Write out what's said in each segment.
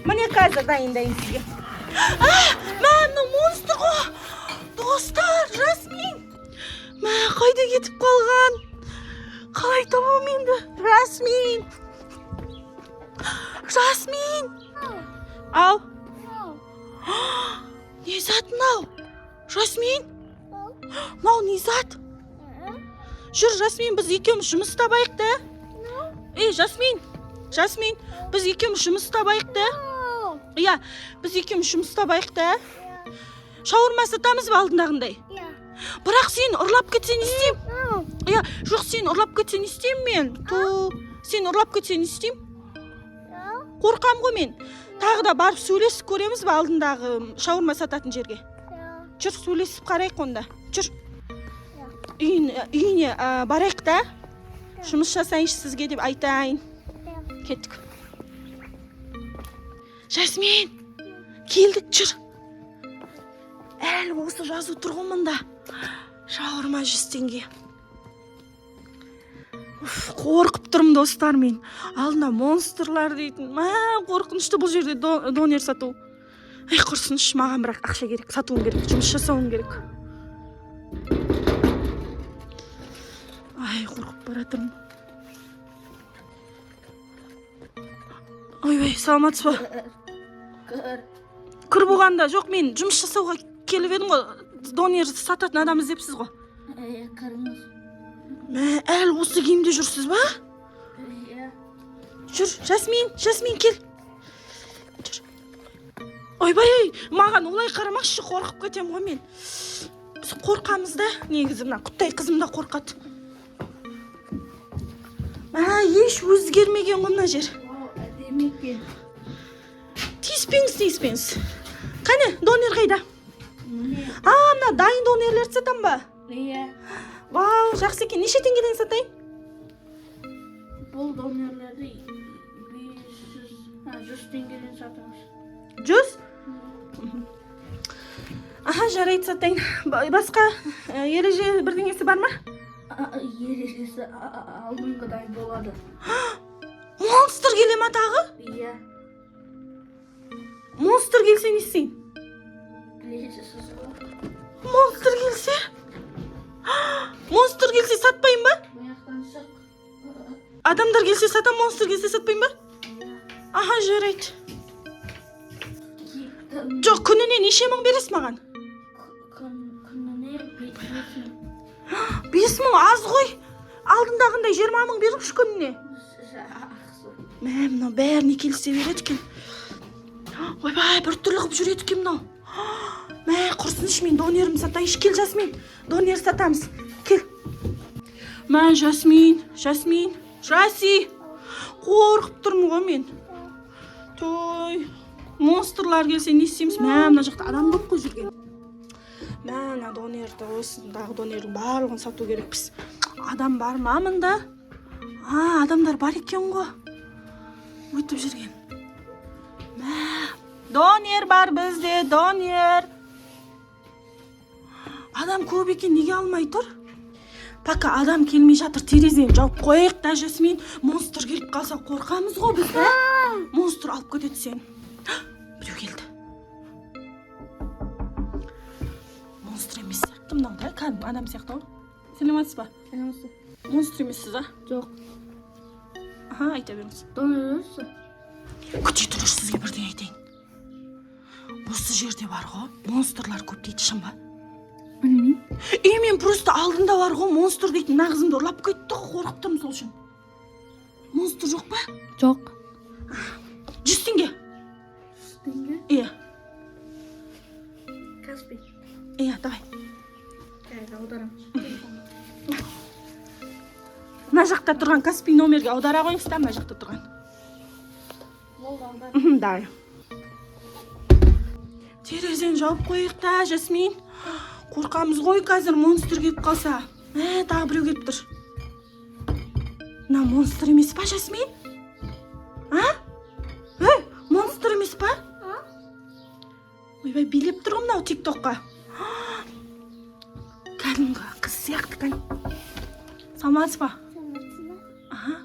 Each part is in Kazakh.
Міне, қазір дайындаймын сізге. А, мә, мынау монстр ғой, достар. Жасмин, мә, қайда кетіп қалған? Қалай табамын енді? Жасмин, Жасмин, ау, не зат мынау? Жасмин, мынау не зат? Жүр, Жасмин, біз екеуміз жұмыс табайық та. Ей, Жасмин, Жасмин, біз екеуміз жұмыс табайық та. Иә, біз екеуміз жұмыс табайық та. Шаурма сатамыз ба алдындағындай? Иә. Бірақ сені ұрлап кетсе, не істеймін? Иә, жоқ, сені ұрлап кетсе, не істеймін мен? Ту, сені ұрлап кетсе, не істеймін? Қорқамын ғой мен. Тағы да барып сөйлесіп көреміз ба алдындағы шаурма сататын жерге? Жүр, сөйлесіп қарайық онда, жүр. Үйіне барайық та, жұмыс жасайыншы сізге деп айтайын. Кеттік, Жасмин, келдік, жүр. Әлі осы жазу тұр ғой мында: шаурма 100 теңге. Уф, қорқып тұрмын, достар, мен. Алдында монстрлар дейтін, мә, қорқынышты бұл жерде донер сату. Ей, құрсыншы маған, бірақ ақша керек, сатуым керек, жұмыс жасауым керек. Ай, қорқып бара жатырмын. Ойбай, саламатсыз ба? Кір. Кір болғанда жоқ, мен жұмыс жасауға келіп едім ғой, донер сататын адам іздепсіз ғой. Иә, кіріңіз. Мә, әлі осы киімде жүрсіз ба? Иә. Жүр, Жасмин, Жасмин, кел, жүр. Ойбай, маған олай қарамақшы, қорқып кетемін ғой мен. Біз қорқамыз да негізі, мына құттай қызым да қорқады. Мә, еш өзгермеген ғой мына жер. Вау, әдемі екен. Тиіспеңіз, тиіспеңіз. Қане, донер қайда? Міне. А, мына дайын донерлерді сатам ба? Иә. Вау, жақсы екен. Неше теңгеден сатайын? Бұл донерлерді 500, а, 100 теңгеден сатамыз. 100. Аха, жарайды, сатайын. Басқа ереже бірдеңесі бар ма? Ережесі алдыңғыдай болады. Монстр келе ма тағы? Иә. Монстр келсе, не істеймін? Білесіз ғой. Монстр келсе, монстр келсе, сатпаймын ба? Бұл жақтан шық. Адамдар келсе, сатамын, монстр келсе, сатпаймын ба? Иә. Аха, жарайды. Кеттім. Жоқ, күніне неше мың бересіз маған? Күніне 5000. 5000 аз ғой, алдындағындай 20 000 беріңізші күніне. Жақсы. Мә, мынау бәріне келісе береді екен. Ойбай, біртүрлі қылып жүреді екен мынау. Мә, құрсыншы, мен донерімді сатайыншы. Кел, Жасмин, донер сатамыз, кел. Мә, Жасмин, Жасмин, Жаси, қорқып тұрмын ғой мен. Той, монстрлар келсе, не істейміз? Мә, мына жақта адам көп қой жүрген. Мә, мына донерді, осындағы донердің барлығын сату керекпіз. Адам бар ма мында? А, адамдар бар екен ғой өтіп жүрген. Мә, донер бар бізде, донер. Адам көп екен, неге алмай тұр? Пока адам келмей жатыр, терезені жауып қояйық та, Жасмин. Монстр келіп қалса, қорқамыз ғой біз да, монстр алып кетеді сені. Біреу келді. Монстр емес сияқты мынау да, кәдімгі адам сияқты ғой. Сәлеметсіз ба? Сәлеметсіз. Монстр емессіз ба? Жоқ. Аха, айта беріңіз. Донер бересіз. Күте тұрыңызшы, сізге бірдеңе айтайын. Осы жерде бар ғой, монстрлар көп дейді, шын ба? Білмеймін. И мен просто алдында бар ғой, монстр дейтін мына қызымды ұрлап кетті ғой, қорқып тұрмын сол үшін. Монстр жоқ па? Жоқ. 100 теңге. 100 теңге. Иә. Каспи. Иә, давай. Қазір аударамын. Мына жақта тұрған Каспи номерге аудара қойыңыз да, мына жақта тұрған. Болды, аудар. Давай, терезені жауып қояйық та, Жасмин. Қорқамыз ғой қазір монстр келіп қалса. Мә, тағы біреу келіп тұр. Мына монстр емес па, Жасмин? А, ей, монстр емес па? Ойбай, билеп тұр ғой мынау Тик Токқа. Кәдімгі қыз сияқты. Кән, саламатсыз ба? Сәлеметсіз бе? Аха,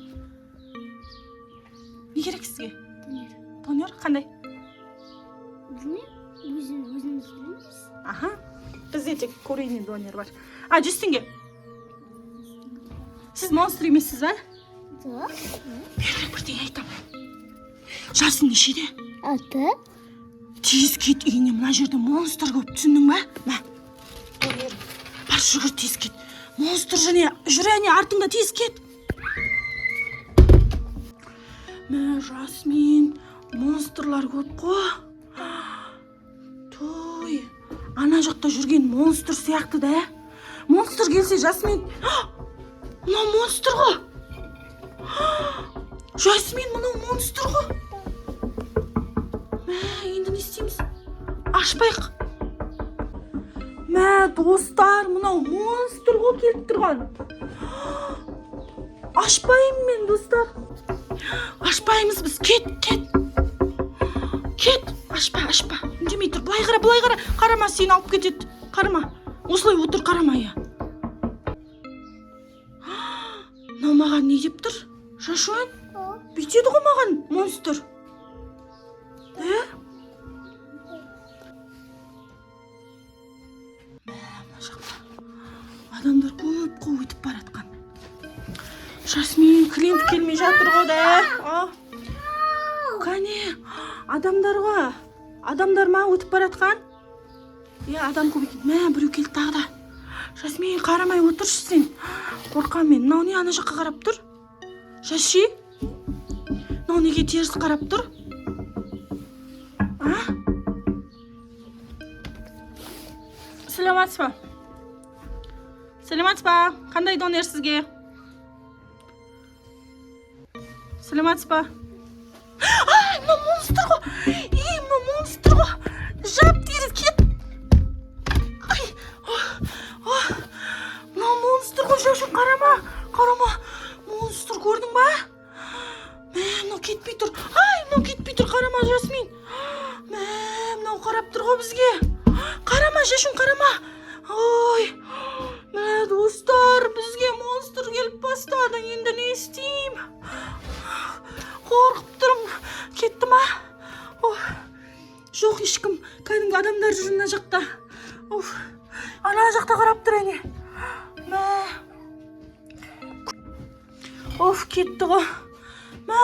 не керек сізге? Донер. Донер қандай? Білмеймін. Өзім өзіміз білеміз. Аха, бізде тек куриный донер бар. А, 100 теңге. Сіз монстр емессіз ба? Жоқ. Бері, бірдеңе айтамын. Жасың нешеде? 6. Тез кет үйіңе, мына жерде монстр көп, түсіндің ба? Мә, донер. Бар, жүгір, тез кет. Монстр және жүр, әне артыңда, тез кет. Мә, Жасмин, монстрлар көп қой. Той, ана жақта жүрген монстр сияқты да. Монстр келсе, Жасмин, мынау монстр ғой. Жасмин, мынау монстр ғой. Мә, енді не істейміз? Ашпайық. Мә, достар, мынау монстр ғой келіп тұрған. Ашпаймын мен, достар. Ашпаймыз біз. Кет, кет. Кет. Ашпа, ашпа. Үндемей тұр. Былай қара, былай қара. Қарама, сені алып кетеді. Қарама. Осылай отыр, қарама, иә. Мынау маған не деп тұр? Жашуан? Бүйтеді ғой маған монстр. Ә? Мә, мына жақта адамдар көп қой өтіп баратқан. Жасмин, клиент келмей жатыр ғой да. А? Кәне, адамдар ғой. Адамдар ма өтіп баратқан? Иә, адам көп екен. Мә, біреу келді тағы да. Жасмин, қарамай отыршы сен. Қорқамын мен. Мынау не ана жаққа қарап тұр? Жаши? Мынау неге теріс қарап тұр? А? Саламатсыз ба? Саламатсыз ба? Қандай донер сізге? Саламатсыз ба? Ай, мынау монстр ғой! Ей, мынау монстр ғой! Жап, теріс кет! Ай, о, о, мынау монстр ғой, Жашын, қарама, қарама. Монстр көрдің ба? Мә, мынау кетпей тұр. Ай, мынау кетпей тұр, қарама, Жасмин. Мә, мынау қарап тұр ғой бізге. Қарама, Жашын, қарама. Ой, мә, достар, бізге монстр келіп бастады. Енді не істеймін? Қорқып тұрмын. Кетті ма? Ой, жоқ, ешкім. Кәдімгі адамдар жүр мына жақта. Уф, ана жақта қарап тұр, әне. Мә. Оф, кетті ғой. Мә,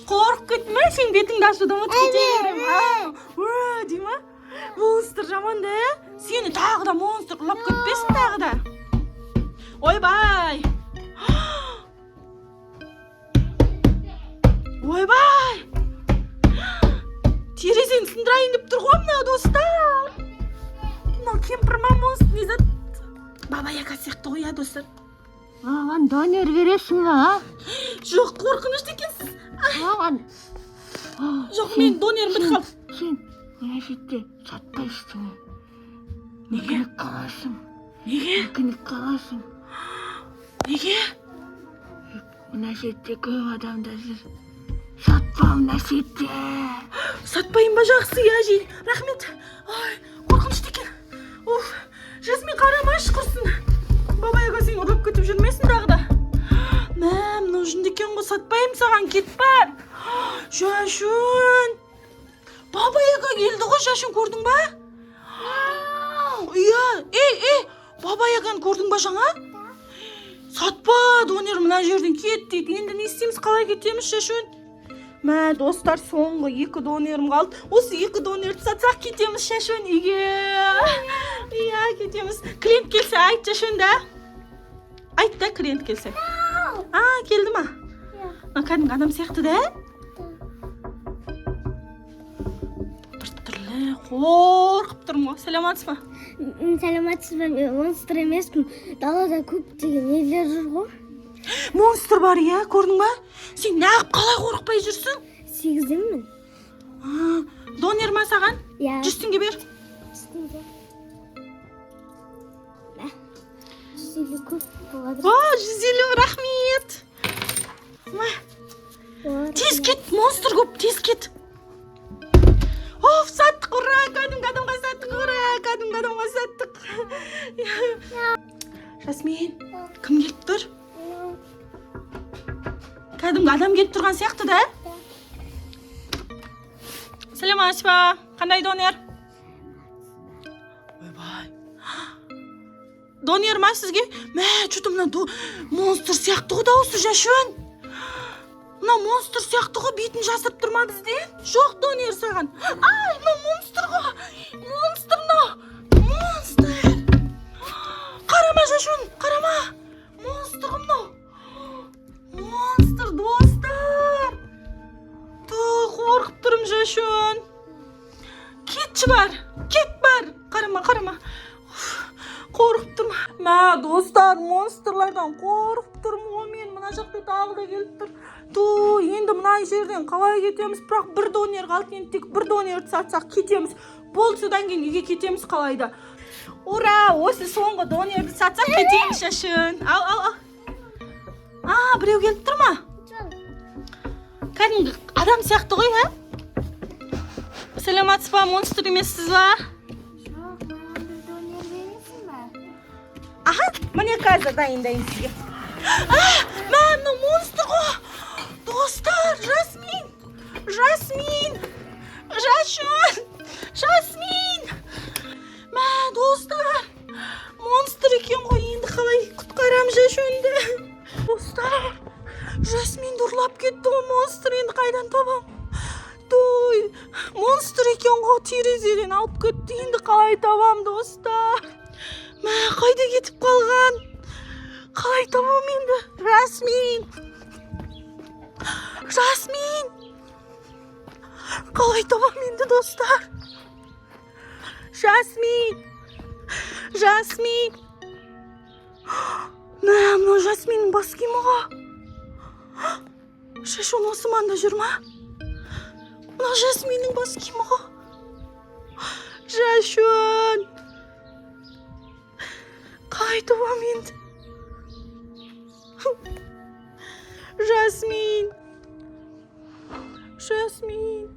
қорқып кеттім. Мә, сенің бетіңді ашуды ұмытып кете беремін. Уә, дей ма? Монстр жаман да, сені тағы да монстр ұрлап кетпесін тағы да. Ойбай, ойбай, терезені сындырайын деп тұр ғой мынау, достар. Мынау кемпір ма, монстр, не зат? Баба Яга сияқты ғой, иә, достар? Маған донер бересің ба, а? Жоқ, қорқынышты екенсіз. Маған. Жоқ, мен донерім бітіп қалды. Сен мына жерде сатпай ештеңе. Неге? Өкініп қаласың. Неге? Өкініп қаласың. Неге? Мына жерде көп адамдар жүр. Сатпа мына жерде. Сатпайын ба? Жақсы, иә, әже, рахмет. Ай, қорқынышты екен. Уф, Жасмин, қарамашы, құрсын, Баба Яга сені ұрлап кетіп жүрмесін тағы да. Мә, мынау жынды екен ғой. Сатпаймын саған, кет, бар. Жашун, Баба Яга келді ғой, Жашун, көрдің ба? Иә, ей, ей, Баба Яганы көрдің ба жаңа? Сатпа донер мына жерден, кет дейді. Енді не істейміз, қалай кетеміз, Жашун? Мә, достар, соңғы екі донерім қалды. Осы екі донерді сатсақ, кетеміз, Шашун, үйге. Иә, кетеміз. Клиент келсе, айт, Шашун, да. Айт та, клиент келсе. А, келді ма? Мына кәдімгі адам сияқты да. Біртүрлі қорқып тұрмын ғой. Саламатсыз ба? Саламатсыз ба? Мен монстр емеспін. Далада көптеген нелер жүр ғой. Монстр бар, иә, көрдің ба? Сен неғып, қалай қорықпай жүрсің? 8-демін. А, донер ма саған? Иә. 100 теңге бер. 100 теңге. Мә. 150 көп болады. О, 150, рахмет. Мә. О, Тез кет, монстр көп, тез кет. Оф, саттық, ура, кәдімгі адамға саттық, ура, кәдімгі адамға саттық. Жасмин, кім келіп тұр? Кәдімгі адам келіп тұрған сияқты да. Саламатсыз ба? Қандай донер? Донер ма сізге? Мә, че-то мына монстр сияқты ғой дауысы, Жашын. Мына монстр сияқты ғой, бетін жасырып тұр ма бізден? Жоқ, донер саған. Ай, мынау монстр ғой. Монстр мынау. Монстр. Қарама, Жашын, қарама. Монстр ғой мынау. Монстр, достар. Ту, қорқып тұрмын, Жашын. Кетші, бар. Кет, бар. Қарама, қарама. Уф, қорқып тұрмын. Мә, достар, монстрлардан қорқып тұрмын ғой мен. Мына жақта тағы да келіп тұр. Ту, енді мына жерден қалай кетеміз? Бірақ бір донер қалды. Енді тек бір донерді сатсақ, кетеміз. Болды, содан кейін үйге кетеміз қалайда. Ура, осы соңғы донерді сатсақ, кетеміз, Шашын. Ал, ал, ал. А, біреу келіп тұр ма? Жоқ. Кәдімгі адам сияқты ғой, ә? Саламатсыз ба, монстр емессіз ба? Жоқ, маған бір донер бересің ба? Аха, міне, қазір дайындайын сізге. А, мә, мынау монстр ғой. Достар, Жасмин! Жасмин! Жашын! Жасмин! Мә, достар! Монстр екен ғой, енді қалай құтқарамын Жашынды? Достар, Жасминді ұрлап кетті ғой монстр, енді қайдан табам? Той, монстр екен ғой, терезеден алып кетті, енді қалай табам, достар? Мә, қайда кетіп қалған? Қалай табам енді? Жасмин! Жасмин! Қалай табам енді, достар? Жасмин! Жасмин! Мә, мынау Жасминнің бас киімі ғой. Шашун осы маңда жүр ма? Мынау Жасминнің бас киімі ғой. Жашун! Қалай табам енді? Жасмин! Жасмин!